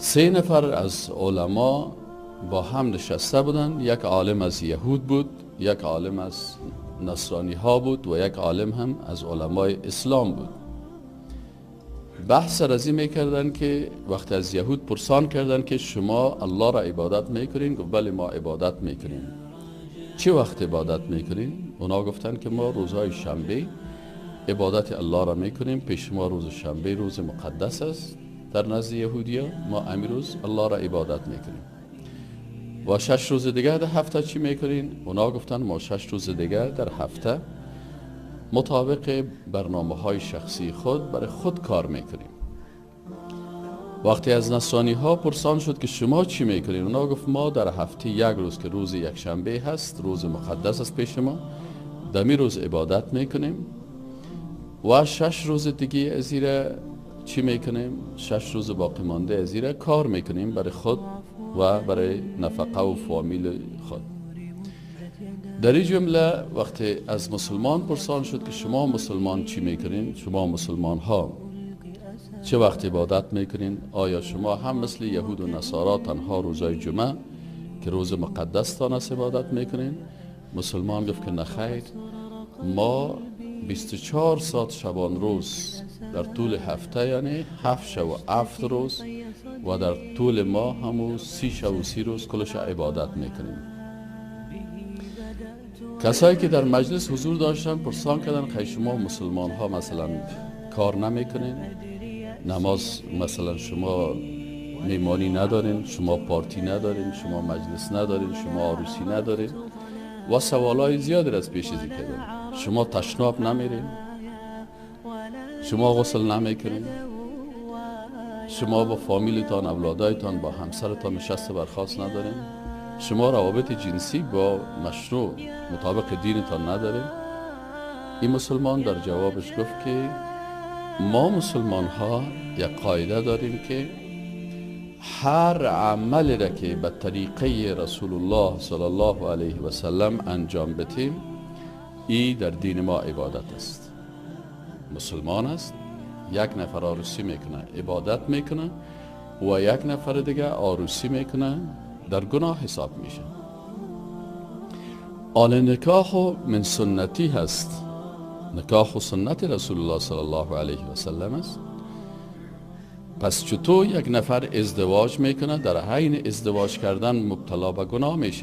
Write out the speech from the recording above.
سه نفر از علما با هم نشسته بودند. یک عالم از یهود بود، یک عالم از نصرانی ها بود و یک عالم هم از علمای اسلام بود. بحث رزی میکردن که وقتی از یهود پرسان کردن که شما الله را عبادت میکنین؟ گفت بله ما عبادت میکنیم. چه وقت عبادت میکنین؟ اونا گفتن که ما روزهای شنبه عبادت الله را میکنیم، پیش ما روز شنبه روز مقدس است در نزد یهودیا، ما امروز الله را عبادت میکنیم. و 6 روز دیگه در هفته چی میکنین؟ اونا گفتن ما 6 روز دیگه در هفته مطابق برنامه های شخصی خود برای خود کار میکنیم. وقتی از نصرانی ها پرسان شد که شما چی میکنین؟ اونا گفت ما در هفته یک روز که روز یک شنبه هست، روز مقدس است پیش ما، دمی روز عبادت میکنیم و 6 روز دیگه از چی میکنیم؟ 6 روز باقی مانده از کار میکنیم برای خود و برای نفقه و فامیل خود. در این جمله وقتی از مسلمان پرسان شد که شما مسلمان چی میکنین؟ شما مسلمان ها چه وقت عبادت میکنین؟ آیا شما هم مثل یهود و نصارا تنها روزای جمعه که روز مقدس تان است عبادت میکنین؟ مسلمان گفت که نخیر، ما 24 ساعت شبان روز در طول هفته، یعنی 7 شب و 7 روز، و در طول ماه همو 30 شب و 30 روز کلش عبادت میکنیم. کسایی که در مجلس حضور داشتن پرسان کردن که شما مسلمان ها مثلا کار نمیکنین، نماز مثلا شما میمانی ندارین، شما پارتی ندارین، شما مجلس ندارین، شما عروسی ندارین و سوالای زیادی از پیش ازی کردن. شما تشناب نمیرین، شما غسل نمیکنین، شما با فامیلتان، اولادایتان، با همسرتان نشست برخاست ندارین، شما روابط جنسی با مشروع مطابق دینتان ندارین. این مسلمان در جوابش گفت که ما مسلمان ها یک قاعده داریم که هر عملی را که به طریقه رسول الله صلی الله علیه و سلم انجام بدیم، ای در دین ما عبادت است. مسلمان است، یک نفر عروسی میکنه عبادت میکنه و یک نفر دیگه عروسی میکنه در گناه حساب میشه. آل نکاح من سنتی هست، نکاح و سنت رسول الله صلی الله علیه و سلم است. پس چطور یک نفر ازدواج میکنه در حین ازدواج کردن مبتلا به گناه میشه؟